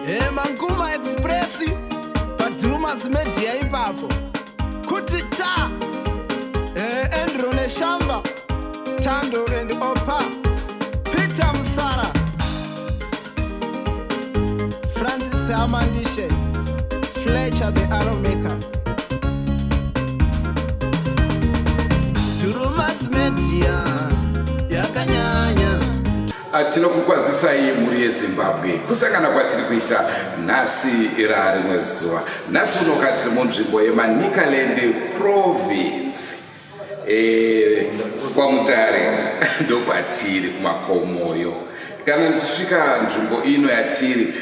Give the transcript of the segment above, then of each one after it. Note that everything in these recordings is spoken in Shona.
Mankuma Express paDrumas Media ipapo kuti ta Andrew Neshamba, Tando and Opa, Peter Musara, Francis Amandishe, Fletcher the Arrow Maker. Drumas Media yakanyanya. Tinokukwazisai mhuri yeZimbabwe, kusangana kwatiri kuita nhasi rarimwe zuva. Nhasi unoka tiri munzvimbo yeManicaland Province, kwaMutare, ndokwatiri kumakomoyo. Kana ndichisvika nzvimbo ino yatiri,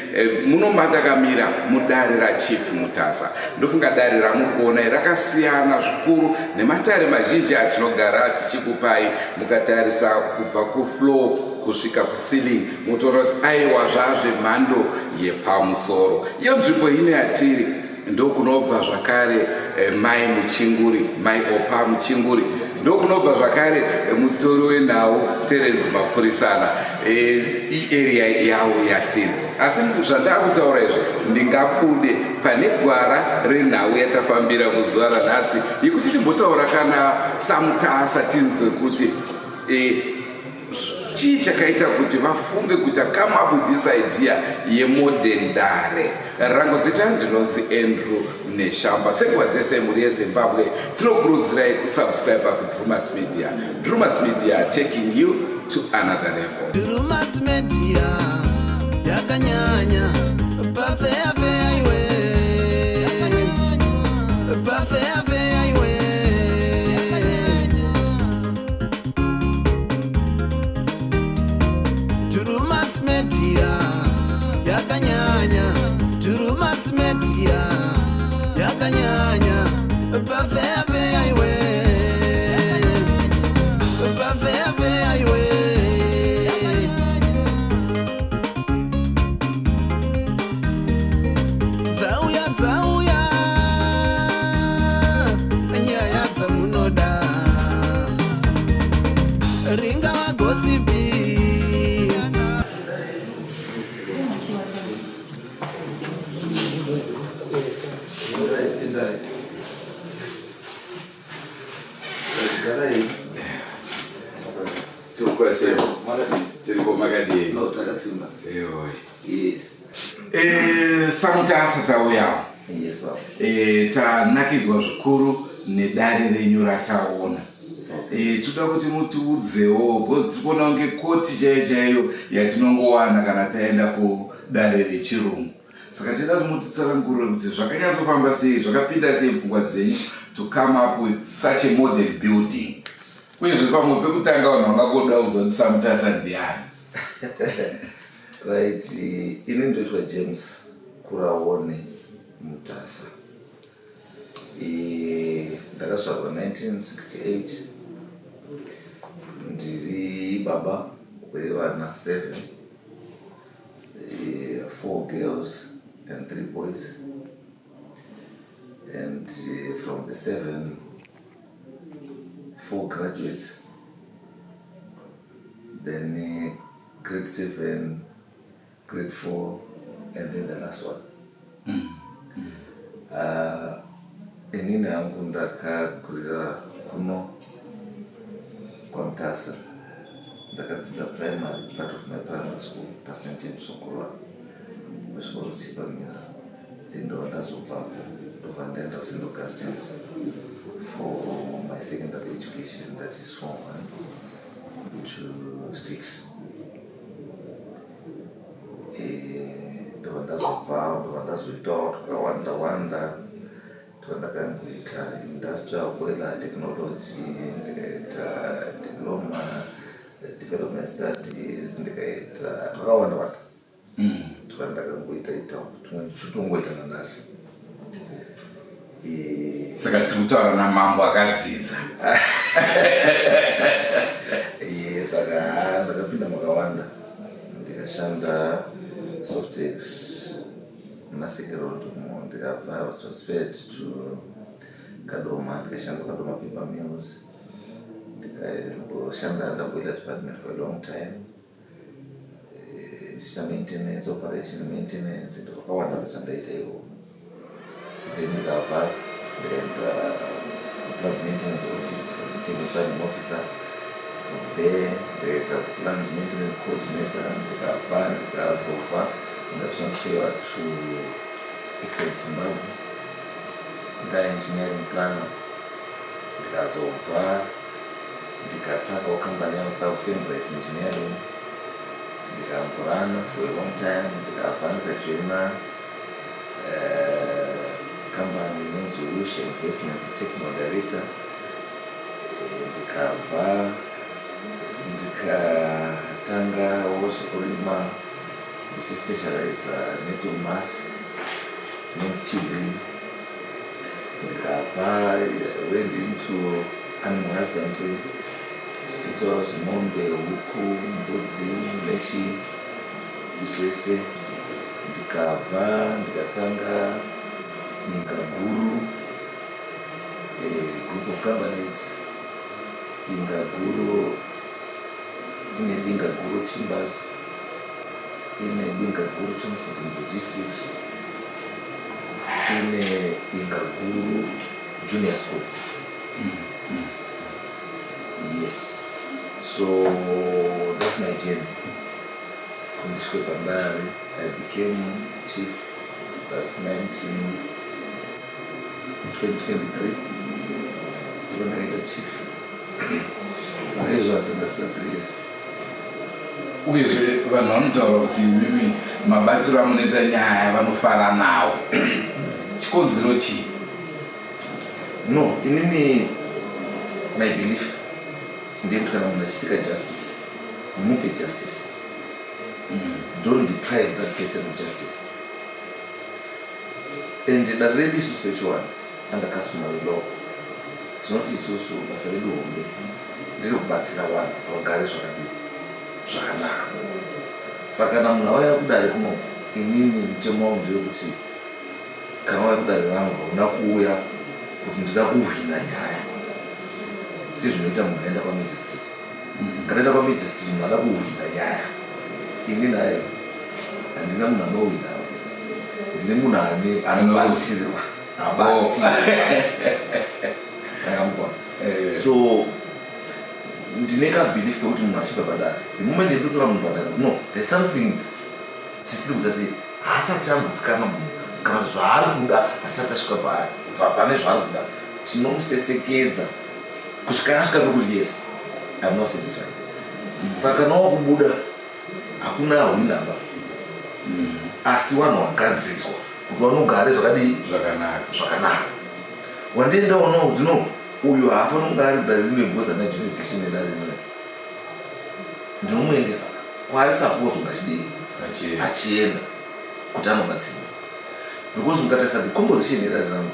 muno matakamira mudare raChief Mutasa. Ndofunga dare ramuri kuona rakasiyana zvikuru nematare mazhinji atinogara tichikupai. Mukatarisa kubva kufloor kusvika kuceiling, mutoona kuti aiwa, zvazvemhando yepamusoro. Iyo nzvimbo ino yatiri ndokunobva zvakare Mai Muchinguri, Mai Opa Muchinguri, ndokunobva zvakare mutori wenhau Terence Mapurisana. Iarea yavo yatiri. Asi zvandakutaura izvi, ndingabude pane gwara renhau yatafambira muzuva ranhasi yekuti timbotaura kana saMutasa, tinzwe kuti chii chakaita kuti vafunge kuti come up with this idea yemodern dare. Rangu zita ndinonzi Andrew Neshamba. Senguva dzese, mhuri yeZimbabwe, tinokurudzirai kusubscribe kuDrumas Media. Drumas Media, taking you to another level. Drumas Media yakanyanya. Pafeya feya iwe, pafeya feya iwe. Drumas Media yakanyanya. Drumas Media yakanyanya. Pafeya feya iwe, pafeya feya iwe. Dzauya, dzauya nyaya dzamunoda, ringava gossip. Pindai. Garai. Tirikwasema. Makadii? Tiriko, makadii? No, takasimba. Eoi. Yes. SaMutasa tauyawo. Yes, baba. Tanakidzwa zvikuru nedare renyu rataona. Toda kuti mutiudzewo, because tiri kuona kunge koti chaiyo chaiyo yatinongowana kana taenda kudare rechirungu. Saka tinoda kuti mutitsanangurire kuti zvakanyatsofamba sei, zvakapinda sei pfungwa dzenyu to come up with such a modern building. Uyezve pamwe pekutanga vanhu vangangoda kuzoti saMutasa ndiani? Right, ini ndoitwa James Kuraone Mutasa. Ndakazvarwa 1968. Ndiri baba wevana 7, four girls and three boys. And from the seven, four graduates. Then grade 7, grade 4, and then the last one. Inini hangu ndakakurira kuno kwaMutasa. Ndakadzidza primary, part of my primary school paSt James Sokorwa, kuchikoro chipamira. Then ndobva ndazobvapo, ndobva ndaenda kuSt Augustines for my secondary education, that is form 1 to 6. Ndobva ndazobvawo, ndobva ndazoitawo twakawanda wanda. Ndobva ndakangoita industrial boiler technology, ndikaita diploma development studies, ndikaita twakawanda wanda twandakangoita ita, tumwe ndichitongoita nanhasi. Saka tiri kutaura namambo akadzidza. Saka ndakapinda makawanda. Ndikashanda Softex muna Seke Road umo. Ndikabva, I was transferred to Kadoma, ndikashanda Kadoma Paper Mills. Ndikamboshanda under boiler department for a long time. Ndichiita maintenance, operation, maintenance, ndakawanda zvandaita ikoko. Then ndikabva ndikaenda plant maintenance office, became a planning officer. From there ndikaita plant maintenance coordinator. Ndikabva ndikazofa ndatransferwa to Exide Zimbabwe, ndaengineering planner. Ndikazobva ndikatangawo kambani yangu, Fembright Engineering. Ndikamborana for a long time. Ndikabva ndikajoina kambani inonzi Wilshire Investments, technical director. Ndikabva ndikatangawo zvekurima, ndichispecializa netomasi inonzi chibrin. Ndikabva went into animal husbandry, ndichiitawo zvemombe, huku, mbudzi nechi zvese. Ndikabva ndikatanga Nyika Guru Group of Companies. Dinga Guru ine Dinga Guru Timbers, ine Dinga Guru Transport and Logistics, ine Dinga Guru Junior School. Yes, so that's my journey kundisvike pandari. I became chief, that's 19 2023 ndiko ndakaita chief. Saka izvo asi ndasisa 3 years. Uyezve vanhu vanotaura kuti mimi mabatiro amunoita nyaya vanofara nawo. Chikonzero chii? No, inini my belief ndeyekuti kana munhu achiseeka justice, mupe justice. Don't deprive that person of justice. And dare redu isusu sechiwana, under customary law, tinoti isusu basa redu hombe ndiri kubatsira vanhu kuti vagare zvakadii, zvakanaka. Saka kana munhu auya kudare kuno, inini mutemo wangu ndeyekuti kana wauya kudare rangu, hauna kuuya kuti ndida kuhwina nyaya sezvinoita munhu aenda kwamagistrate. Kana enda kwamagistrate, munhu ada kuhwina nyaya. Ini nayo handina munhu anohwina, ndine munhu anobatsirwa, abatsirwa akamukona. So ndine kabelief kekuti munhu achibva padare, the moment ndinotora munhu padare, no, there's something chisiri kuita sei, haasati agutsikana munhu, kana kuti zvaari kuda hasati asvika paari, pane zvaari kuda. Tinomusesekedza kusvika asvika pekuti, "Yes, I'm not satisfied." Saka kana wakubuda, hakuna hwinaba, asi vanhu vagadziriswa kuti vanogare zvakadii? Zvakanaka. Zvakanaka. Wandiendaonawo kuti no, uyu haafaniri kunge ari kudare rine bhoza najurisdiction yedare rino. Ndinomuendesa kwaari suppose kunge achidii? Achienda. Achienda kuti anobatsirwa, because mukatarisa the composition yedare rangu,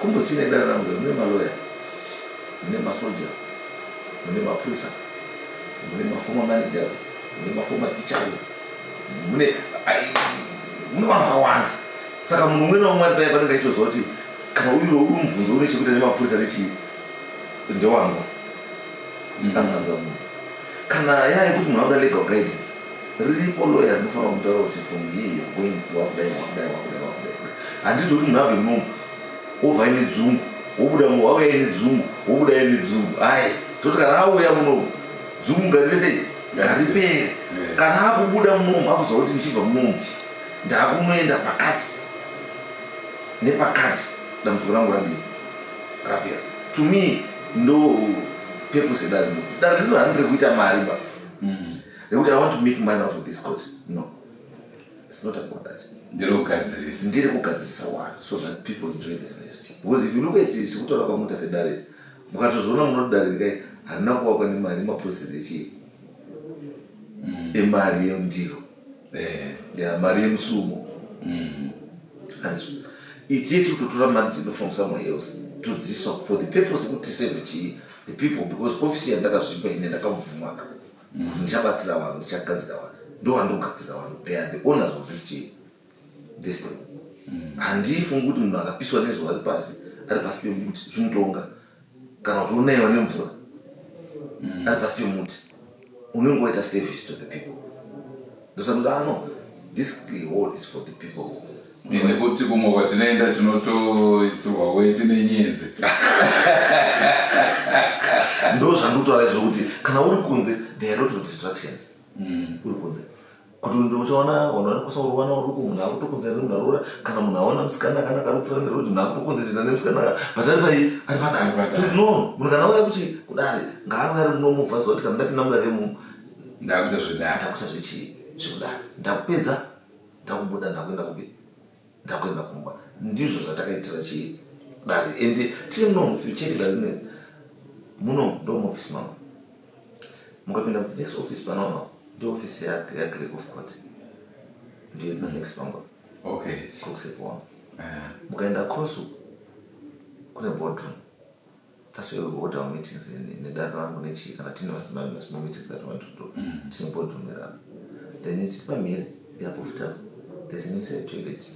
composition yedare rangu, mune maloya, mune masoja, mune mapurisa, mune maformer managers, mune maformer teachers, mune vanhu vakawanda. Saka munhu umwe naumwe ari paya panenge achitoziva kuti kana uyu uri mubvunzo une chekuita nemapurisa nechii, ndewangu, anganza munhu. Kana yaya yekuti munhu anoda legal guidance, riripo lawyer rinofanira kumutaura kuti from here you're going, wakudai, wakudai, wakudai, wakudai. Handiti kuti munhu abve munomu wobva aine dzungu, wobuda wauya aine dzungu, wobuda aine dzungu. Ai, toti kana auya munomu, dzungu ngarirese, ngaripere. Kana akubuda munomu, akuziva kuti ndichibva munomu ndakunoenda pakati nepakati, dambudziko rangu radii, rapera. To me, ndo purpose yedare. Dare rino handiri kuita mari ba rekuti I want to make money out of this court. No, it's not about that. Ndiri kugadzirisa. Ndiri kugadzirisa one so that people enjoy their lives, because if you look at sekutaura kwamuita sedare, mukatozviona munoti dare rikai harina kuvakwa nemari, maprocess echii, emari yemundiro, ya mari yemusumo. And ichii tikutotora mari dzedu from somewhere else, todziiswa for the purpose yekuti tisave chii, the people, because ofisi yandakazvipa ine ndakabvuma kuti ndichabatsira vanhu, ndichagadzira vanhu, ndo vandogadzira vanhu. They are the owners of this chii, this thing. Handifungi kuti munhu akapiswa nezuva ari pasi, ari pasi pemuti zvimutonga, kana kuti unaiwa nemvura ari pasi pemuti, unenge waita service to the people. Ndosati ano this hall is for the people. Nekuti kumwe kwatinoenda tinotoitirwa weti nenyenzi. Ndo zvandikutaura izvo kuti kana uri kunze, there are lot of distractions. Uri kunze kuti uchaona vanhu vanokwanisa kurovana uri uku, munhu akutokunzera nemunhu arikuona, kana munhu aona musikana akanaka ari kupfuura neroad, munhu akutokunzerera nemusikana, but ari pai? Ari padare. Padare. Toti no, munhu kana auya kuchi kudare, ngaauya ari munomuvha zuva kuti kana ndapinda mudare imomo, Ndakuita zvedare. Ndakuita zvechii? Zvekudare. Ndakupedza, ndakubuda, ndakuenda kupi? Ndakuenda kumba. Ndizvo zvatakaitira chii? Dare. Ende tiri muno, check dare rino, muno ndo muofisi mangu. Mukapinda mu the next office panono, ndo office yaclerk of court, ndiyo iri panext pangu. Cooksepo wangu. Mukaenda across uku kune boardroom. That's where we hold our meetings nedare rangu nechii, kana tine masmall meetings that we want to do. Tine boardroom irapa. Then tiri pamhiri yapo futi apo, there's an inside toilet,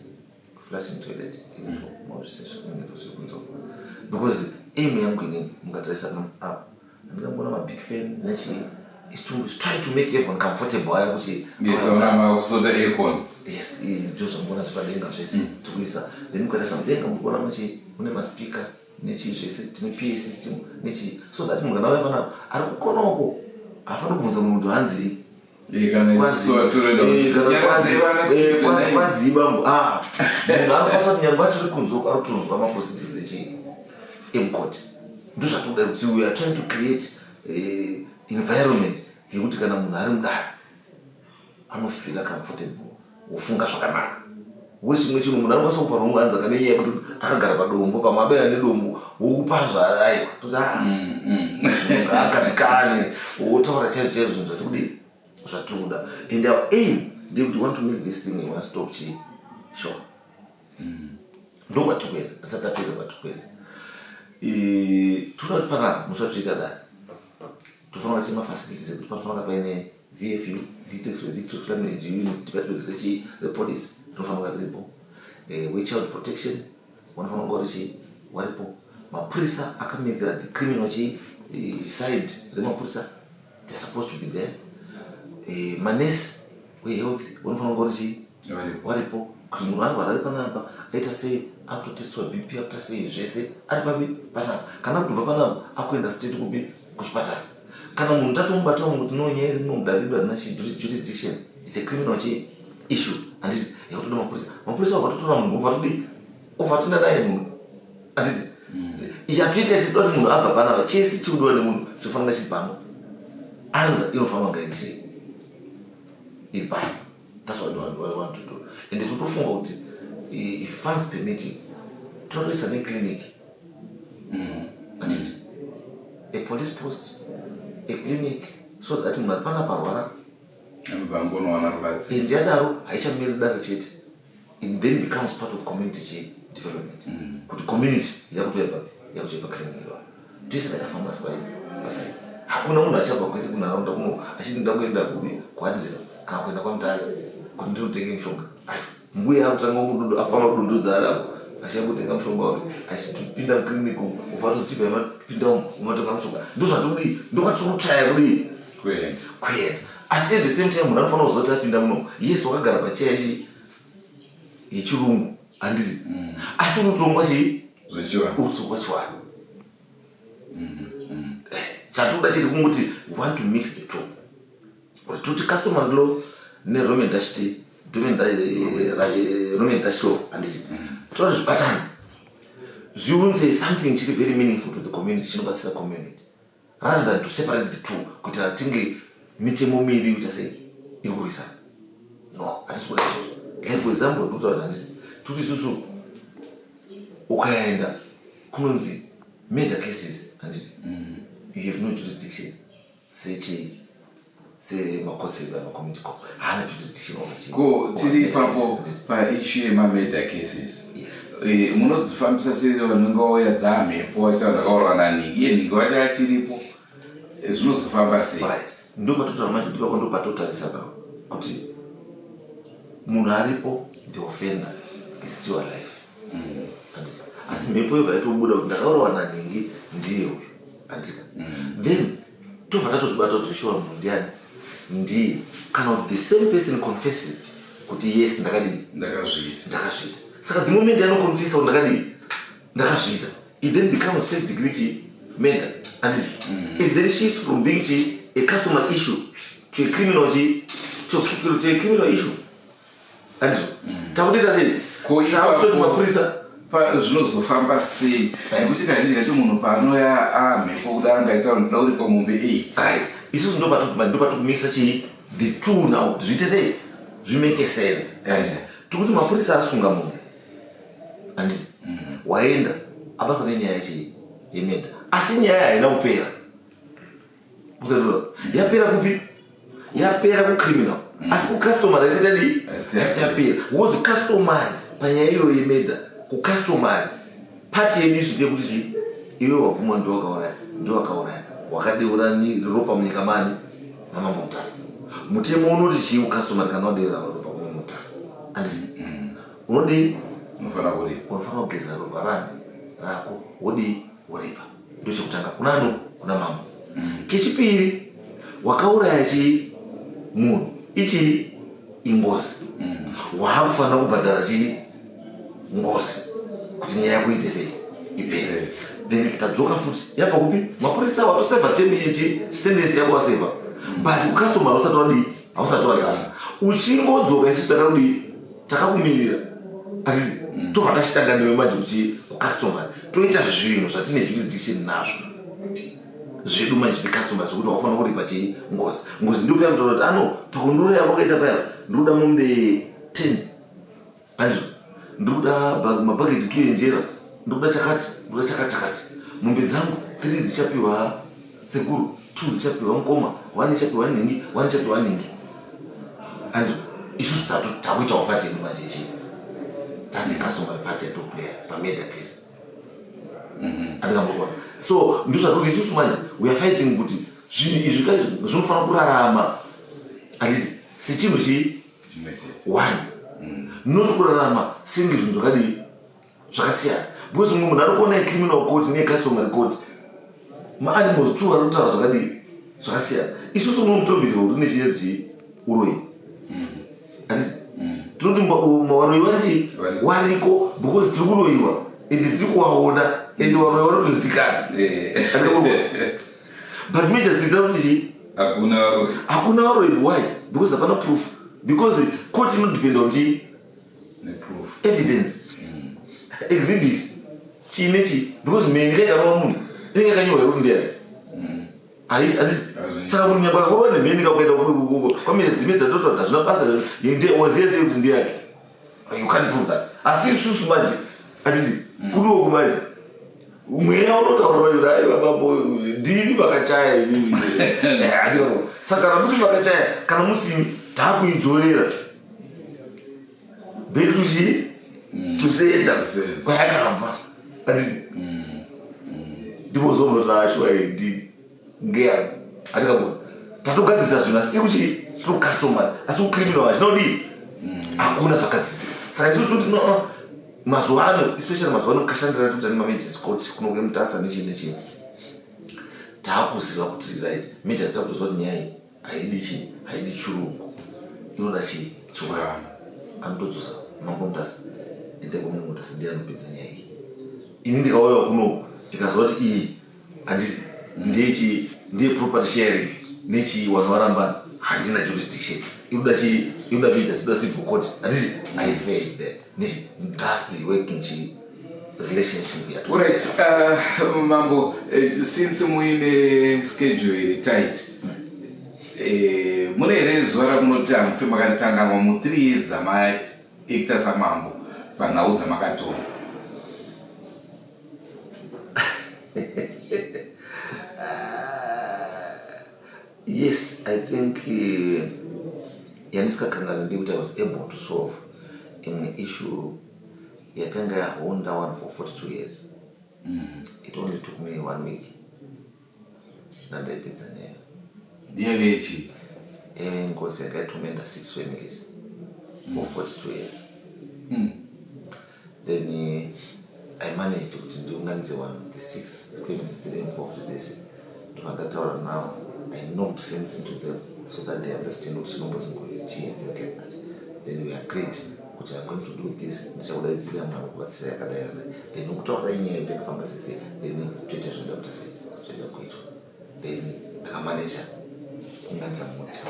flushing toilet iripo. Zvese zvikunge zviri kunze uko, because aim yangu inini, mukatarisa apo, handingamboona mabig fan nechii, is to try to make everyone comfortable aya kuti Taona makusota aircon. Yes, ndo zvamuona zvepadenga zvese tikuisa. Then mukatarisa mudenga, mukuona muchi mune maspeaker nechii zvese, tine PA system nechii, so that munhu kana auya panapa ari kukona uko, haafaniri kubvunza munhu kuti hanzii. Kana isusu vatoenda Kwazi bambo, ah, munhu anokwanisa kuti nyangwe achiri kunze uko, ari kutonzwa maproceedings echii? Emukoti. Ndo zvatikuda, kuti we are trying to create environment yekuti kana munhu ari mudare anofeela comfortable, wofunga zvakanaka. We chimwe chinhu, munhu anokwanisa kupa wrong answer kana inyaya yekuti akagara padombo, pamwe abaya nedombo, wokupa zvaaiwa, toti agadzikane, wotaura chaizvo chaizvo zvinhu zvatikudi, zvatikuda. And our aim ndeyekuti we want to make this thing a one stop chi shop. Ndo kwatiri kuenda. Asati tapedza kwatiri kuenda, toda kuti panapa musi watoita dare, tofanira kuita mafacilities ekuti panofanira paine VFU, Victory Family Unit, department rechi repolice rinofanira kunge riripo, wechild protection vanofanira kunge vari waripo, mapurisa akamirira the criminal chi side remapurisa, they're supposed to be there, manesi wehealth vanofanira kunge vari waripo, kuti munhu arwara ari panapa, aita sei, akutotestwa BP, akuita sei, zvese ari papi? Panapa. Kana kutobva panapa akuenda straight kupi? Kuchipatara. Kana munhu tatomubata kuti no, nyaya iri muno redu harina jurisdiction, it's a criminal chi issue, handiti? Yakutoda mapurisa. Mapurisa vabva totora munhu, obva todi, obva toenda naye munhu, handiti? Yatoitika chisida kuti munhu abva panapa, chese chikudiwa nemunhu chinofanira chiri pano, anza inofanira kunga iri chii? Iri pano. That's what we want to do. And totofunga kuti if funds permitting, totoisa neclinic, handiti? A police post, a clinic, so that munhu ari panapa arwara, anobva angonowana rubatsiro. And yadaro haichamiri dare chete, it then becomes part of community chi development, kuti community yakutoya papi? Yakutoya paclinic ipapo. Toisa takafamasi pai paside. Hakuna munhu achabva kwese kunharaunda kuno achiti ndoda kuenda kupi? Kuhadzira kana kuenda kwaMutare kuti ndinotenge mishonga. Ai, mbuya akutanga mududu, afamba kudududza ari apo, achiya kutenga mushonga wake, achipinda muclinic umu, ubva atoziva yamapinda umu, umatenga mushonga. Ndo zvatikudii, ndokwatiri kutsvaya kudii? Kuenda. Kuenda. Asi at the same time munhu anofanira kuziva kuti apinda muno, yes, wakagara pacheya yechirungu, handiti? Asi uri kutongwa chii? Zvechivanhu. Uri kutongwa chivanhu. Chatikuda chiri kungoti we want to mix the two, kuti toti customary law neRoman Dutch, Roman Dutch law, handiti? Toda zvibatane, zviunze something chiri very meaningful to the community, chinobatsira community, rather than to separate the two kuitira tinge mitemo miviri kuita sei? Iri kurwisana. No, hatisi kuda izvozvo. Like for example, ndikutaura kuti, handiti, tuti isusu ukaenda kunonzi murder cases, handiti, you have no jurisdiction sechi semacourts edu, amacommunity courts haana jurisdiction over chi Ko over tiri murder ipapo cases. Paissue yemamurder cases, Yes. Munodzifambisa sei? Vanenge vauya dzamhepo vachitaura ndakaurwa nanhingi, iye nhingi wacho achiripo. Zvinozofamba sei? Right, ndo patotaura manje kuti pako ndo patotarisa pako kuti munhu aripo, the offender is still alive, handiti? Asi mhepo yobva yatobuda kuti ndakaurawa nanhingi, ndiye uyu, handika? Then tobva tatozvibata kuti zveshuwa munhu ndiani? Ndiye kana kuti the same person confesses kuti, "Yes, ndakadii?" Ndakazviita. "Ndakazviita." Saka the moment anoconfessa kuti, "Ndakadii? Ndakazviita," it then becomes first degree chi murder, anditi? It then shifts from being chi a customary issue to a criminal chi to a criminal issue, andizvo? Takutoita sei? Ko Takutoti mapurisa Zvinozofamba sei? Nekuti kazhinji kacho munhu paanoya amhepo kuda angaita ndoda kuripa mombe 8. Right, isusu ndopatokumisa chii, the two now, kuti zviite sei, zvimake sense. Tikuti mapurisa asunga munhu, handiti? Waenda abatwa nenyaya chii, yemurder, asi nyaya haina kupera. Kusatura yapera kupi? Yapera kucriminal, asi kucustomary haisati yadii? Haisati. Haisati yapera, because customary panyaya iyoyo yemurder, kucustomary part yedu isu ndeyekuti chii, iwe wabvuma, ndiwakauraya, ndiwakauraya, wakadeura ropa munyika mani, maMambo Mutasa. Mutemo unoti chii kucustomary kana wadeura ropa kwaMambo Mutasa, handiti? Unodii? Unofanira kuripa. Unofanira kugeza ropa rani rako, wodii? Woripa. Ndochekutanga kunano kuna mambo. Kechipiri, wakauraya chii, munhu, ichii, ingozi. Waakufanira kubhadhara chii, ngozi, kuti nyaya yako iite sei, ipere. Ipere. Then tadzoka futi, yabva kupi? Mapurisa watosevha term yechi sentence yako wasevha, but kucustomary usati wadii, hausati watanga. Uchingodzoka, isusu takakudii? Takakumirira, atiti tobva tachitanga newe manje kuchi kucustomary, toita zvinhu zvatine jurisdiction nazvo zvedu manje zvine customary, zvekuti wakufanira kuripa chii, ngozi. Ngozi ndipo paya kuti ano pakundura yako wakaita paya, ndikuda mombe 10, andizvo? Ndikuda mabhaketi 2 enjera, ndikuda chakati, ndikuda chakati chakati. Mombe dzangu 3 dzichapiwa sekuru, 2 dzichapiwa mukoma, 1 ichapiwa nhingi, 1 ichapiwa nhingi, andizvo? Isusu takuitawo part yedu manje chii. That's the customary part yatoplaya pamurder case, andingamboona. So ndozvatoti isusu manje we are fighting kuti zvinhu izvi zvinofanira kurarama, handiti, sechinhu chii? Chimwe chete. One, not kurarama senge zvinhu zvakadii, zvakasiyana, because mumwe munhu ari kuona yecriminal court neyecustomary court, maanimals two vari kutaura zvakadii, zvakasiyana. Isusu muno mutombirwa kuti une chinezi chii, uroyi, handiti? Tinoti varoyi vari chii? Variko. Wariko, because tiri kuroyiwa ende tiri kuvaona, ende varoyi vanotozikanwa. But magistrate kuti chii? Hakuna varoyi. Hakuna varoyi. Why? Because hapana proof, because court inodependa on chii? Neproof. Evidence, exhibit, chii nechii, because mheni kaikarova munhu inenge yakanyorwa kuti ndiyani. Hazvi. Saka munhu nyangwe akarova nemheni, kakuenda kwamezimeza, tototi hazvina basa, waziya sei kuti ndiyake? You can't prove that. Asi isusu manje, hatiti kunoku manje mweya unotaura manje, "Aiwa babo, ndini makachaya inini." Handikako. Saka kana muri makachaya, kana musini, taakuidzorera back to chii, to sender. To sender. Kwayakabva, handiti? Ndipo zomunoti, "Shuwa, ndini ngeyangu." Handikabona tatogadzirisa zvinhu, asi tiri kuchii? Tiri kucustomary, asi kucriminal hazvina kudii, hakuna zvakadzisira. Saka isusu toti no, mazuva ano, especially mazuva ano kashandira tikuti ane mamagistrates court kuno kweMutasa nechii nechii, taakuziva kuti right, magistrate takutoziva kuti nyaya iyi haidi chii, haidi chirungu, inoda chii, chivanhu. Anotodzosa Mambo Mutasa, ende kwaMambo Mutasa ndiye anopedza nyaya iyi. Ini ndikauyawo kunoku, ndikaziva kuti iyi handiti ndechi ndiye property sharing nechii, vanhu varambana, handina jurisdiction, ikuda chii, ikuda business, ikuda civil court, handiti? I refer it there nechi. That's the working chi relationship yatu. Alright, mambo, since muine schedule iri tight, mune here zuva ramunoti hamufe makarikanganwa mu3 years dzamaita samambo panhau dzamakatonga? Yes, I think yandisikakanganwi ndekuti I was able to solve imwe issue yakanga yahonda one for 42 years. It only took me one week, ndandaipedza nyaya. Ndiyevechi? Yaive ngozi yakaitormenta six families for 42 years. Then I managed kuti ndiunganidze one, the six families dziri involved dzese, ndobva ndataura navo. I knocked sense into them. So that they understand kuti chinombozi ngozi chii and things like that. Then we agreed kuti I'm going to do this, ndichakudaidzira munhu anokubatsira yakadai yakadai, then ukutaurirai nyaya yekuti yakafamba sei sei, then toita zvinoda kuita sei, zvinoda kuitwa. Then ndakamaneja kunganisa mota,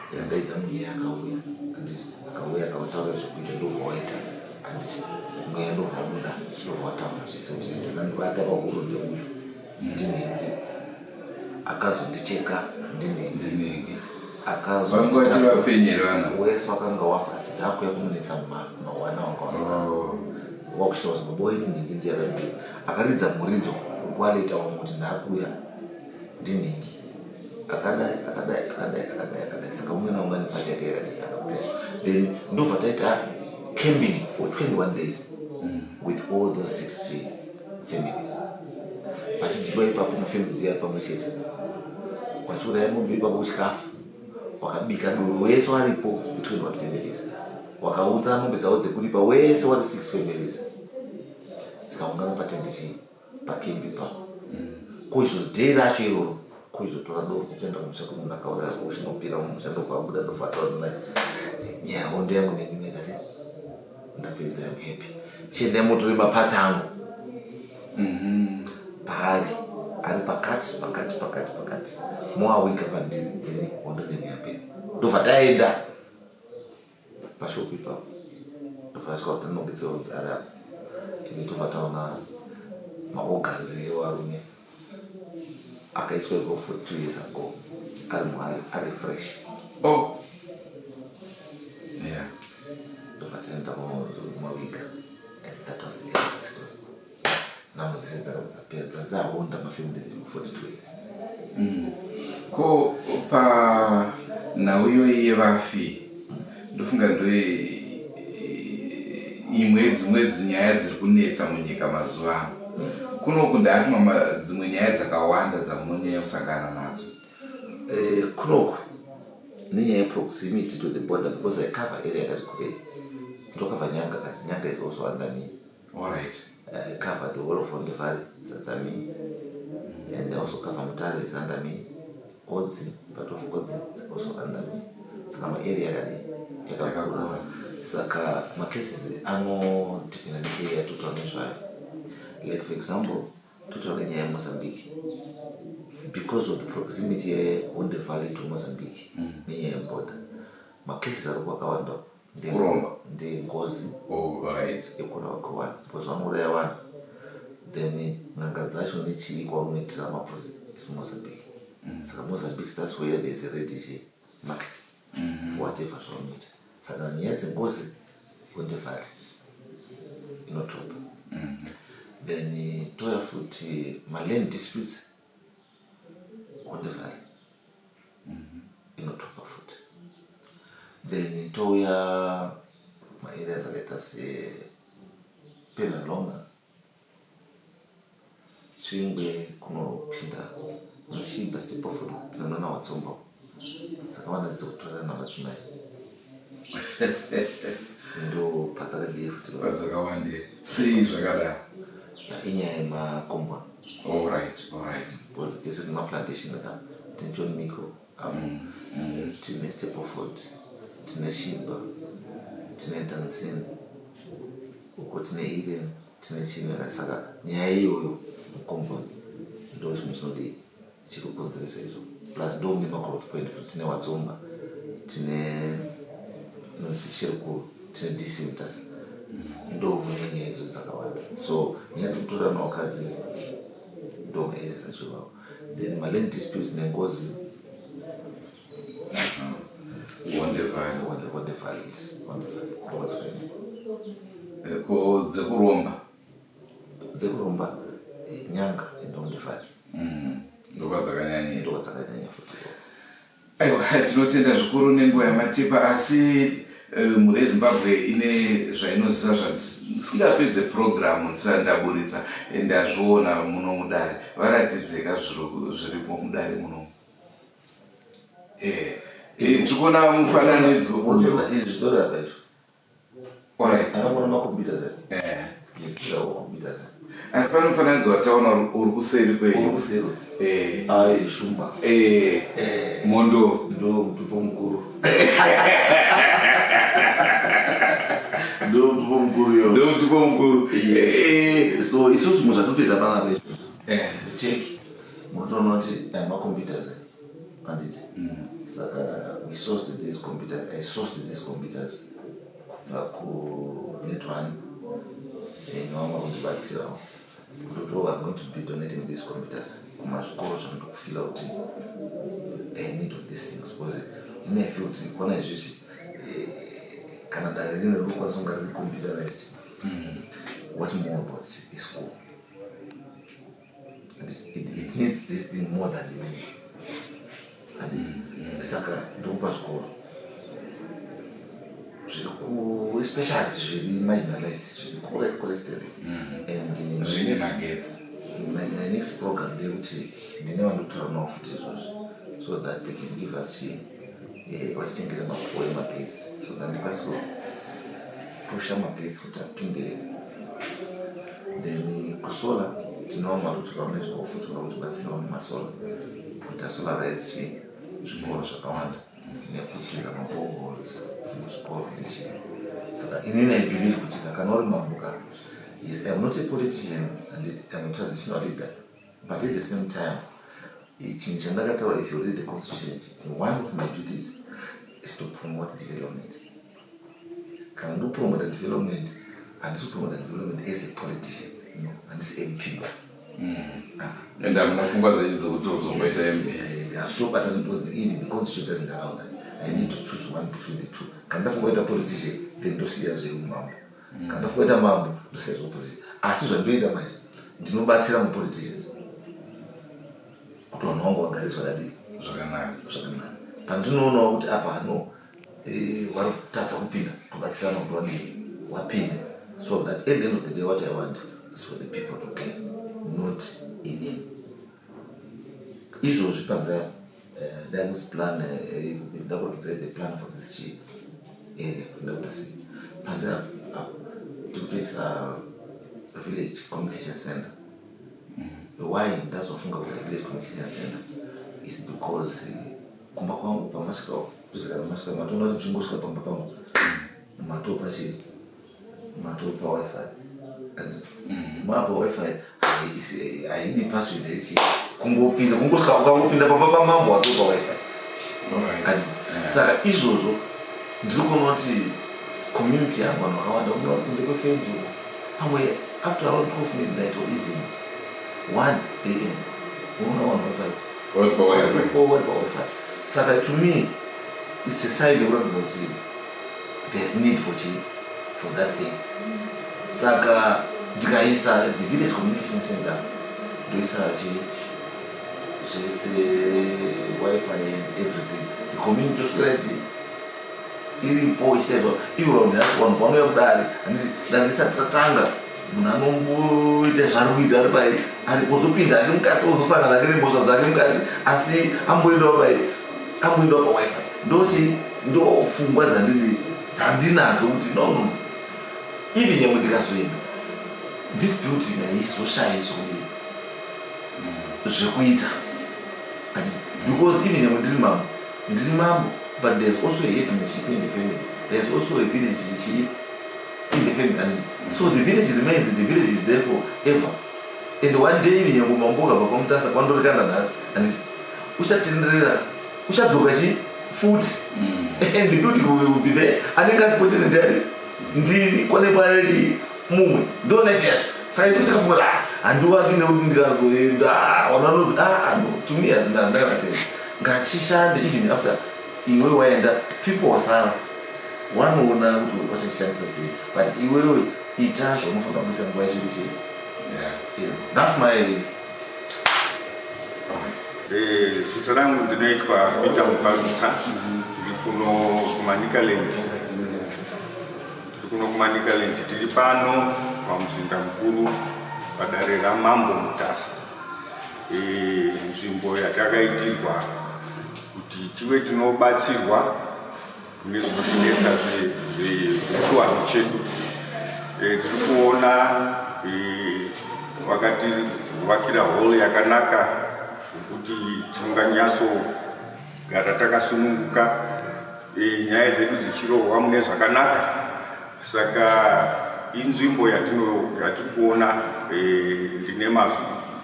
ndikadaidza mweya, akauya, anditi? Akauya, akataura zvekuita, ndobva waita, anditi? Mweya ndobva wabuda, ndobva wataura zvese kuti ndakandibata pahuro ndeuyu, ndinhingi, akazondicheka ndinhingi. Ndinhingi. Vanga vachivapenyera vana. Wese wakanga wafa, asi dzakuya kumunetsa mawana wanga wasara. Wakuchitaura kuti baba wenyu nhingi ndiye akadii, akaridza muridzo wekualeta wamwe kuti ndaakuya, ndinhingi, akadai, akadai, akadai, akadai, akadai. Saka umwe naumwe ane part yake yakadii, akabuya. Then ndobva taita camping for 21 days with all those six families, pachidyiwa ipapo, mafamilies iya pamwe chete, wachiuraya mombe ipapo, chikafu wakabika doro, wese waripo, 21 families wakaunza mombe dzavo dzekuripa, wese wari six families dzikaungana patende chii, pakembi ipapo. Koizvo day racho iroro koizotora doro, kuenda kumusha kwemunhu akauraya, uchinopira mumusha, ndobva abuda, ndobva ataura naye nyaya, hondo yangu neni maita sei, ndapedza, am happy, chiendai mutore maparts angu. Paari ari pakati pakati pakati pakati, moawika pandiri, then hondo neni yapera. Ndobva taenda pashopu ipapo, ndobva tasvika kuti tinongedzewo nzara apo ini, tobva taona maorgans evarume akaiswa ipo for 2 years ago, ari muhari, ari fresh. Ndobva taenda kumawiga and that was the end of the story. Nhamo dzese dzakabva dzapera, dzadzahonda mafamilies edu 42 years. Ko panhau iyoyi yevafi, ndofunga ndo imwe dzimwe dzinyaya dziri kunetsa munyika mazuva ano. Kunoku ndaati mama dzimwe nyaya dzakawanda dzamunonyanya kusangana nadzo? Kunoku nenyaya yeproximity to the border, because I cover area yakati kurei, ndokava Nyanga ka, Nyanga is also under me. I cover the whole of Honde Valley is under me, and I also cover Mutare is under me, Odzi, part of Odzi is also under me. Saka maarea yakadi yakakura. Yakakura. Saka macases anodependa nearea totaura nezvayo. Like for example, totaura nenyaya yeMozambique, because of the proximity yeHonde Valley to Mozambique, nenyaya yeborder, macases ari kwakawanda. Kuromba. Ndengozi yekurawa kwevanhu, because vanouraya vanhu, then n'anga dzacho nechii kwaunoitira maprosi is Mozambique. Saka Mozambique, that's where there is a ready chi market for whatever zvaunoita. Saka nyaya dzengozi, Honde Valley inotopa. Then touya futi maland disputes, Honde Valley inotopa futi. Then touya maareas akaita sePenhalonga, Tsvingwe, kunopinda munaShibha, Stapleford, kupinda muna Watsomba, dzakawanda dzekutorana namadzimai, ndo padzakadii futi. Padzakawandira sei zvakadaro? Ya, inyaya yemakomboni. Because tese tine maplantation ka, tine John Miko apo, tine Stapleford, tine Shimba, tine Dancin uko, tine Iren, tine chimera. Saka nyaya iyoyo mukomboni ndo chimwe chinodii chiri kukonzeresa izvo. Plus ndo mune magrowth point futi, tine Watsomba, tine inonzi Shirikuru, tine DC Mutasa, ndo mune nyaya idzo dzakawanda. So nyaya dzekutorana vakadzi ndo maareas acho iwawo. Then maland disputes nengozi. Honde Valley. Honde Valley, yes, Honde Valley ndo dzakanyanya. Ko dzekuromba? Dzekuromba, Nyanga and Honde Valley. Ndokwadzakanyanyira. Ndo dzakanyanya futi. Aiwa, tinotenda zvikuru nenguva yamatipa, asi mhuri yeZimbabwe ine zvainoziva zvandisingapedze purogiramu ndisati ndaburitsa. Ndazviona muno mudare, varatidzeka zviripo mudare muno. Tiri kuona mufananidzo uyu. Izvi zvitorapa izvi. Akamona macomputers. Macomputers. Asi pane mufananidzo wataona uri kuseri kwenyu. Kuseri. Eh. Ai, shumba. Eh. Eh. Mondo. Ndo mutupo mukuru. Ndo mutupo mukuru yo. Ndo mutupo mukuru. Eh. So isusu zvimwe zvatotoita panapa izvi. Eh. Check. Munotoona kuti aya macomputers handiti. Saka we sourced these computer, I sourced these computers kubva ku Net One. Nevamwe kundibatsirawo. Kutoti I'm going to be donating these computers kumazvikoro zvandikufila kuti they need of these things, because ine feel kuti kona izvizvi kana dare rine rinokwanisa kunga riri computerized, what more about a school? And it needs this thing more than inini, handiti? Saka ndikupa zvikoro zviri ku, especially zviri marginalized, zviri kure kure sterek, and Zvine magetsi. My next program ndeyekuti ndine vandotaura navo futi izvozvi so that they can give us chi vachitengere mapuwa emagetsi so that ndikwanise kupusha magetsi kuti apinde. Then kusolar tinova matotaura nezvavo futi vari kutibatsirawo nemasolar, kuita solarize chi zvikoro zvakawanda nekudrilla maboreholes muzvikoro nechi. Saka inini I believe kuti kana uri mambo ka, yes, I'm not a politician and I'm a traditional leader, but at the same time chinhu chandakataura, if you read the constitution, it is one of my duties is to promote development. Kana ndopromota development, handisi kupromota development as a politician, no, handisi MP ba. And hamuna pfungwa dzechi dzekuti uzomboita MP? Hazvitobatani because even the constitution doesn't allow that. I need to choose one between the two. Kana ndafunga kuita politician, then ndosiya zveumambo. Kana ndafunga kuita mambo, ndosiya zveupolitician. Asi zvandoita manje, ndinobatsira mupoliticians kuti vanhu vangu vagare zvakadii? Zvakanaka. Zvakanaka. Pandinoonawo kuti apa no vari kutadza kupinda, tobatsirana kuti vadii, wapinde, so that at the end of the day what I want is for the people to gain, not inini. Izvozvi panze ndakuzi plan, ndakuratidzai the plan for this chi area kuti ndakuita sei. Panze apa tikutoisa village communication center. Why ndazofunga kuti village communication center is because kumba kwangu pamasvika kuzikana masvika matoona kuti muchingosvika pamba pangu matopa chii, matopa WiFi, and mapa WiFi haidi password, haichi kungopinda, kungosvika, ukangopinda pamba pamambo watopa WiFi. Saka izvozvo ndiri kuona kuti community yangu vanhu vakawanda unga vari kunze kwefenzi uko, pamwe up to around 12 midnight or even 1 am unoona vanhu vari Vari paWiFi. Vari paWiFi. Saka to me it's a sign yekuratidza kuti there's need for chi for that thing. Saka ndikaisa the village communication center, ndoisa chi zvese, WiFi and everything, the community oswera chi iripo ichisaizwa ivo vanhu. Nhasi vanhu panouya kudare, handiti dare risati ratanga, munhu anomboita zvaari kuita ari pai, ari ozopinda ake mukati, ozosangana ake nemhosva dzake mukati, asi amboendawo pai, amboendawo paWiFi. Ndochi ndo pfungwa dzandini dzandinadzo kuti no, no, even nyangwe ndikazoenda, this building haizoshayi zvekudii, zvekuita. Because even nyangwe ndiri mambo, ndiri mambo, but there's also a headmanship in the family, there's also a village chi in the family, and so the village remains. The village is there for ever, and one day even nyangwe mambo ukabva kwaMutasa kwandorikanda nhasi, and uchatenderera, uchadzoka chi futi, and the building will be there. Anenge asipo chete ndiani? Ndini kwane pane chi mumwe. Ndo life yacho. Saka ito tikafunga kuti ah, handiwaki nekuti ndikazoenda vanhu vanoti ah, no, to me handakasei, ngachishande even after iwe waenda. People wasara wanoona kuti wachachishandisa sei, but iwewe ita zvaunofanira kuita nguva yacho ichii. Yeah, that's my Zita rangu ndinoitwa Peter Muparutsa. Tiri kuno kuManicaland, tiri kuno kuManicaland. Tiri pano pamuzinda mukuru padare raMambo Mutasa. Nzvimbo yatakaitirwa kuti tive tinobatsirwa mune zvinotinetsa zvechiwanhu chedu. Tiri kuona Vakativakira hall yakanaka yekuti tinonganyatsogara takasununguka, nyaya dzedu dzichirohwa mune zvakanaka. Saka inzvimbo yatiri kuona, ndine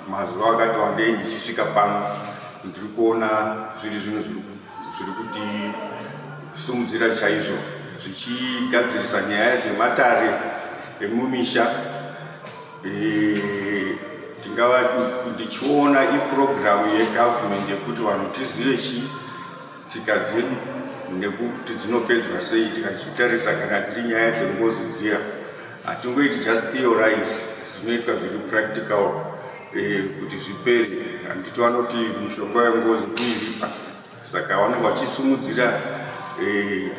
mazuva akati wandei ndichisvika pano, ndiri kuona zviri zvinhu zviri kutisumudzira chaizvo, zvichigadzirisa nyaya dzematare emumisha. Tingava ndichiona iprogram yegovernment yekuti vanhu tizive chi tsika dzedu nekuti dzinopedzwa sei. Tikachitarisa kana dziri nyaya dzengozi dziya, hatingoiti just theorize, zvinoitwa zviri practical kuti zvipere. Handiti vanoti mishonga yengozi kuiripa? Saka vanenge vachisumudzira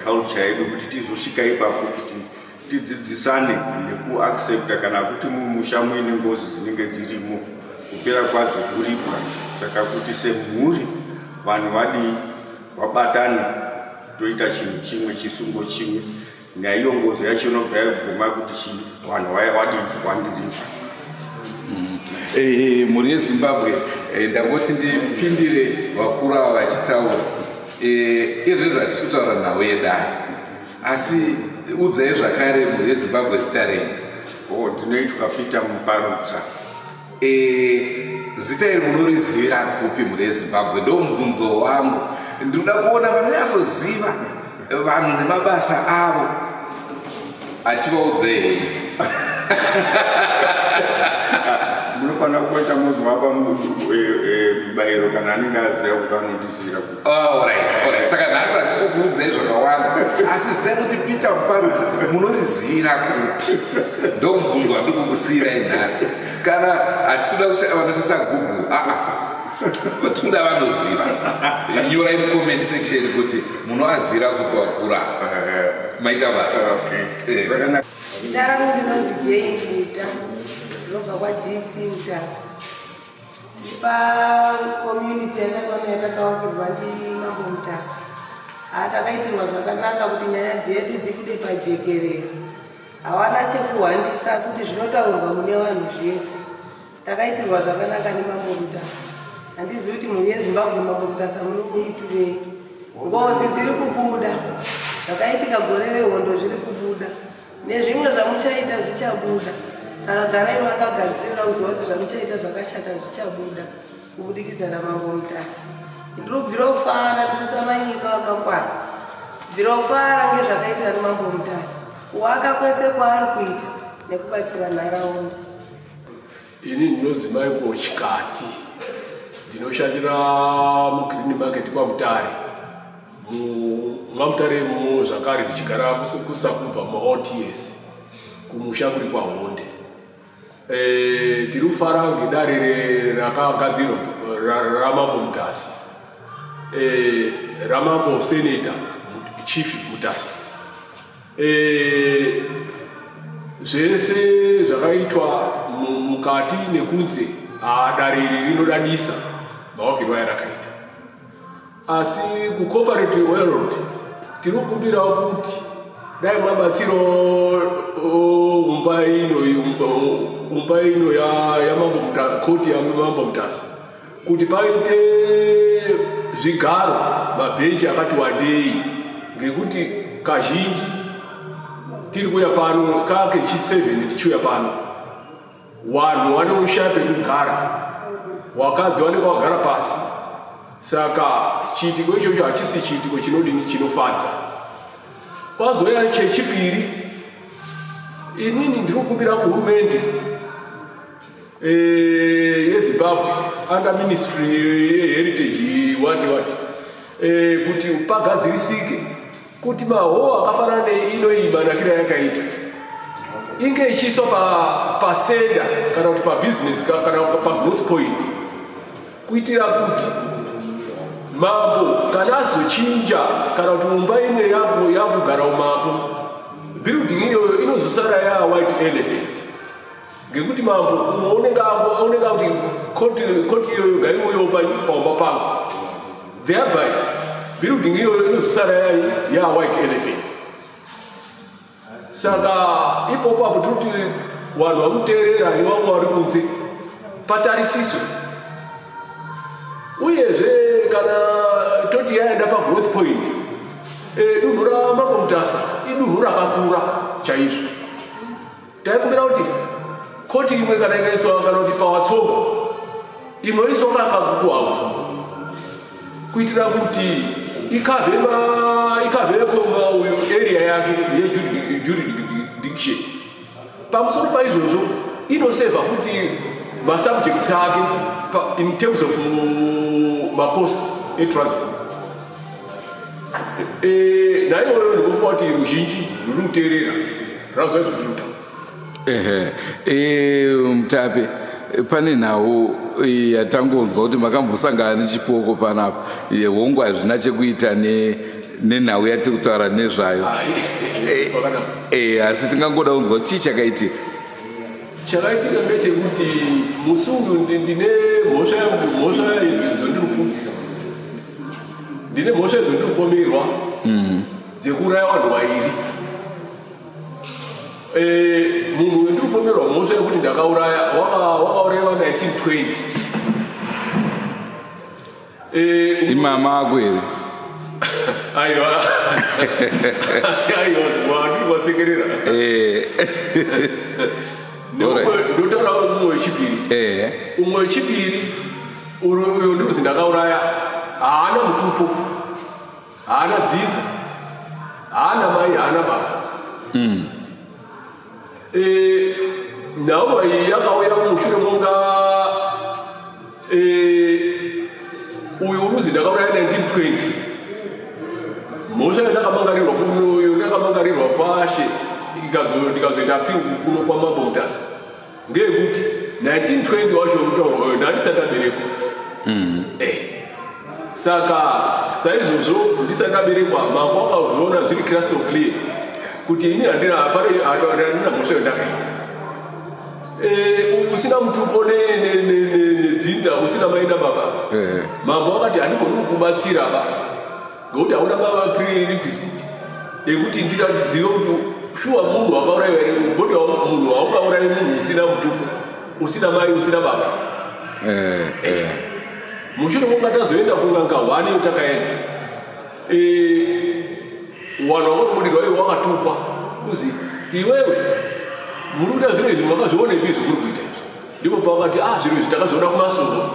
culture yedu kuti tizosvika ipapo, kuti tidzidzisane nekuaccepta kana kuti mumusha muine ngozi dzinenge dzirimo, kupera kwadzo kuripwa. Saka kuti semhuri vanhu vadii, vabatane, toita chinhu chimwe, chisungo chimwe, naiyo ngozi yacho inobva yabvuma kuti chi vanhu vaya vadii, wandiripa. Mhuri yeZimbabwe, ndangoti ndipindire vakuru ava vachitaura. Izvezvi hatisi kutaura nhau yedare, asi udzai zvakare mhuri yeZimbabwe zita renyu. O, ndinoitwa Peter Muparutsa. Zita iri munorizivira kupi, mhuri yeZimbabwe? Ndo mubvunzo wangu. Ndinoda kuona vanonyatsoziva vanhu nemabasa avo. Achivaudzei hei. Munofanira kuita muzovapa mubayiro kana anenge aziva kuti anondizivira kuti. Alright, saka nhasi hatisi kukuudzai zvakawanda, asi zita rekuti Peter Muparutsa munorizivira kupi? Ndo mubvunzo wandiri kukusiyirai nhasi. Kana hatisi kuda vanoshandisa Google, aa, tikuda vanoziva. Nyorai mucomment section kuti munoazivira kupi wakura. Maita basa. Okay. Eh. Zita rangu ndinonzi Jane Futa, ndinobva kwaDC Mutasa. Tiri pacommunity yatakaona yatakavakirwa ndimambo Mutasa. Haa, takaitirwa zvakanaka kuti nyaya dzedu dzibude pajekerere. Hawana chekuhwandisa, asi kuti zvinotaurwa mune vanhu zvese. Takaitirwa zvakanaka nemambo Mutasa. Handizivi kuti mhuri yeZimbabwe mambo Mutasa munomuitirei. Ngozi dziri kubuda, zvakaitika gore rehondo zviri kubuda, nezvimwe zvamuchaita zvichabuda. Saka garai makagadzirira kuziva kuti zvamuchaita zvakashata zvichabuda kubudikidza namambo Mutasa. Ndiri kubvira kufara, ndiri samanyika wakakwana, bvira kufara ngezvakaitwa nemambo Mutasa, kuwaka kwese kwaari kuita nekubatsira nharaunda. Ini ndinozi Michael Chikati, ndinoshandira muGreen Market kwaMutare, maMutare mo zvakare, ndichigara kuSakubva mumaOTS, kumusha kuri kwaHonde. Tiri kufara ngedare rakagadzirwa ramambo Mutasa, ramambo Senator Chief Mutasa. Zvese zvakaitwa mukati nekunze, dare iri rinodadisa mavakirwo ayarakaita. Asi kucorporate world tiri kukumbirawo kuti dai mabatsirawo umba ino yamambo, koti yamambo Mutasa, kuti paite zvigaro, mabhenji akati wandei, ngekuti kazhinji tiri kuuya pano kakechi7 tichiuya pano, vanhu vanoshaya pekugara, vakadzi vanenge vagara pasi. Saka chiitiko ichocho hachisi chiitiko chinodini, chinofadza. Kwazouya chechipiri, inini ndiri kukumbira kuhurumende yeZimbabwe under ministry yeheritage, what what, kuti pagadzirisike kuti mahall akafanana neino iyi, manakiro yakaita, inge ichiiswa paseda kana kuti pabusiness kana pagrowth point, kuitira kuti mambo kana azochinja kana kuti umba imwe yakugara umambo, building iyoyo inozosara ya white elephant, ngekuti mambo umwe unenge kuti koti iyoyo ngaiuyewo paumba pangu, thereby building iyoyo inozosara ya white elephant. Saka ipopo apo tiri kuti vanhu vari kuteerera nevamwe vari kunze. patarisiswe. Uyezve kana toti yaenda pagrowth point, dunhu raMambo Mutasa idunhu rakakura chaizvo. Taikumbira kuti koti imwe kana ikaiswa kana kuti paWatsonga, imwe yoiswa kaKaguku House, kuitira kuti icover uyu area yake yejurisdiction. Pamusoro paizvozvo, inoserve futi masubjects ake in terms of macost etransport. Naiyoyo ndikofunga kuti ruzhinji ruri kuteerera razuva izvotiri. Ehe, Mutape, pane nhau yatangonzwa kuti makambosangana nechipoko panapa. Hongu, hazvina chekuita nenhau yatiri kutaura nezvayo, asi tingangoda kunzwa chii chakaitika. Chakaitika ndechekuti musi uyu ndine mhosva, mhosva dzondiri, ndine mhosva idzo ndiri kupomerwa dzekuuraya vanhu vairi. Munhu wendiri kupomerwa mhosva yekuti ndakauraya wakaurayiwa 1920. Imama ako here? Aiwa, aiwa, ndiri kwasekerera. Ndotaura umwe wechipiri. Umwe wechipiri uyo ndikuzi ndakauraya haana mutupo, haana dzinza, haana mai, haana baba. Nhau iyi yakauya mushure monga uyu uruzi ndakauraya 1920. Mhosva yandakamangarirwa kuno, yandakamangarirwa kwashe, ndikazoita appeal kuno kwaMambo Mutasa, ndeyekuti 1920 wacho kutaurwa uyo ndandisati ndaberekwa. Saka saizvozvo ndisati ndaberekwa, mambo akazviona zviri crystal clear kuti ini handina, hapana mhosva yandakaita. Usina mutupo nedzinza, usina mai nababa, mambo akati handigoni kukubatsira ba, ngekuti hauna maprerequisite ekuti ndiratidziwe kuti shuwa munhu wakaurayiwa here. Mboti munhu haungaurayi munhu usina mutupo, usina mai, usina baba. Mushure monga tazoenda kunganga hwani yotakaenda, vanhu vakatobudirwa iwe wakatukwa kuzi iwewe muri kuita zviro izvi, makazvionepi izvo muri kuita izvi? Ndipo pavakati, ah, zviro izvi takazviona kumasoko.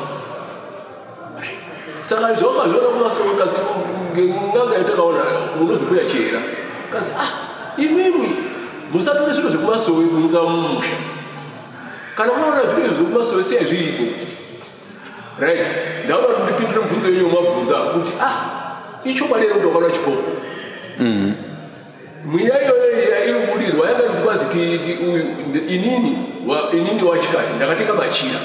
Saka izvo wakazviona kumasoko, kasi ng'anga yatakaona unozi Mbuya Chihera kasi, ah, imwimwi musatore zviro zvekumasowe kuunza mumusha. Kana maona zviro izvi zvekumasowe, siyai zviriko. Right, ndaona kuti ndipindure mubvunzo yenyu mabvunza kuti, ah, ichokwadi here kuti wakaona chipoko? Mweya iyoyo iya iri kubudirwa yanga iri kubazi uyu inini inini wachikati ndakatenga machira.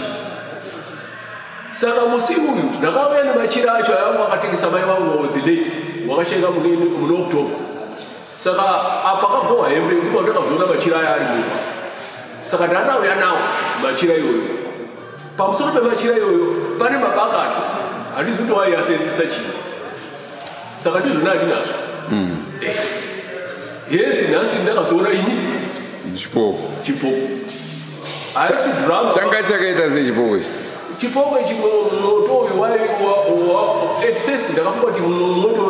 Saka musi uyu ndakauya nemachira acho ayangu akatengesa mai vangu, the late, wakashaika mune October. Saka apa akagohwa hembe, ndipo ndakazoona machira aya ari mumba. Saka ndandauya nawo machira iyoyo. Pamusoro pemachira iyoyo pane mabakato, handizi kuti waiyasenzesa chii. Saka ndizvona handinazvo. Henzi nhasi ndakazoona ini chipoko. Chipoko haisi drama. Changa chakaita sechipoko ichi? Chipoko ichi, moto uyu at first ndakafunga kuti moto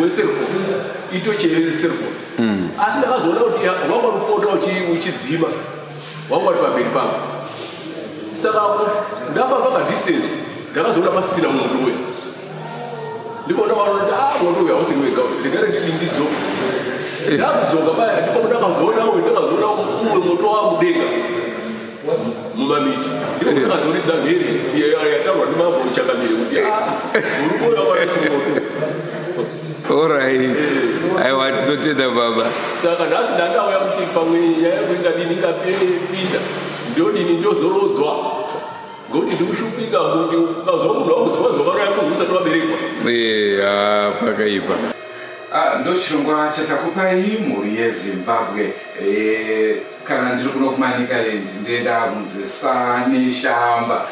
wecellphone, itochi yecellphone, asi ndakazoona kuti wanga uripota uchidzima, wanga uri pamberi pangu. Saka ndafamba kadistance, ndakazoona pasisina moto uya. Ndipo ndakaona kuti, ah, moto uyu hausi wega, ndikare ndidi ndidzoka. Ndakudzoka paya, ndipo ndakazoona uyu, ndakazoona umwe moto wamudenga mumamiti. Ndipo ndakazoridza mhere yataurwa ndimambo Chakamire kuti, ah, murume uyu akaona chimoto. Alright, aiwa, tinotenda baba. Saka nhasi ndandauya kuti pamwe nyaya yangu ingadini, ingapinda, ndodini, ndozorodzwa, ngokuti ndikushupika kuti ukazwa munhu wakuzi wakaroya munhu usati waberekwa. Ah, pakaipa. Ah, ndo chirongwa chatakupai, mhuri yeZimbabwe. Kana ndiri kuno kuManicaland, ndoenda kunzi Saneshamba.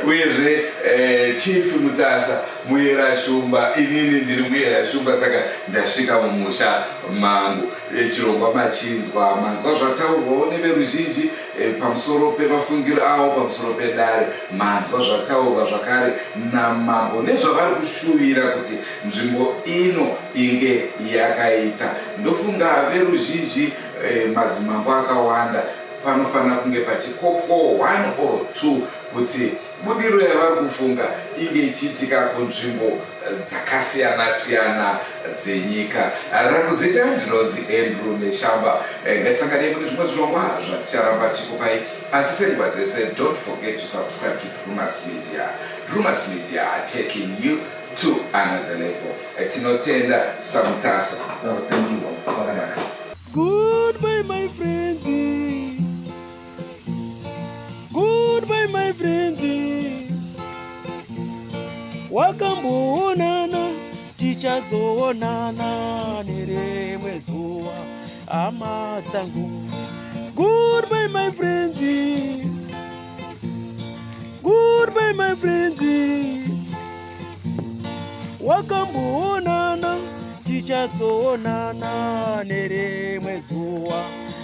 Uyezve eh, Chief Mutasa muyera Shumba, inini ndiri muyera Shumba, saka ndasvika mumusha mangu. Eh, chirongwa machinzwa, manzwa zvataurwawo neveruzhinji eh, pamusoro pemafungiro avo pamusoro pedare, manzwa zvataurwa zvakare namambo nezvavari kushuvira kuti nzvimbo ino inge yakaita. Ndofunga veruzhinji eh, madzimambo akawanda panofanira kunge pachikopwawo one or two kuti budiriro yavari kufunga inge ichiitika kunzvimbo dzakasiyana-siyana dzenyika. Rangu zita ndinonzi Andrew Neshamba. Eh, ngatisanganei mune zvimwe zvirongwa zvaticharamba tichikupai, asi senguva dzese don't forget to subscribe to Drumas Media. Drumas Media, taking you to another level. Eh, tinotenda saMutasa. Oh, thank you. Kwakanaka. Goodbye, my friends. Goodbye, my friends. Wakamboonana, tichazoonana nerimwe zuva, hama dzangu. Goodbye, my friends. Goodbye, my friends. Wakamboonana, tichazoonana nerimwe zuva,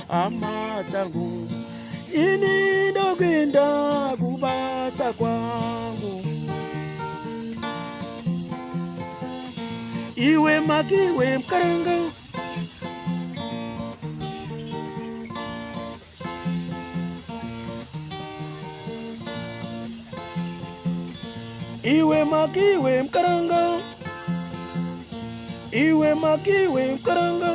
hama dzangu. Ini ndokuenda kubasa kwangu. Iwe makiwe mukaranga. Iwe makiwe mukaranga. Iwe makiwe mukaranga.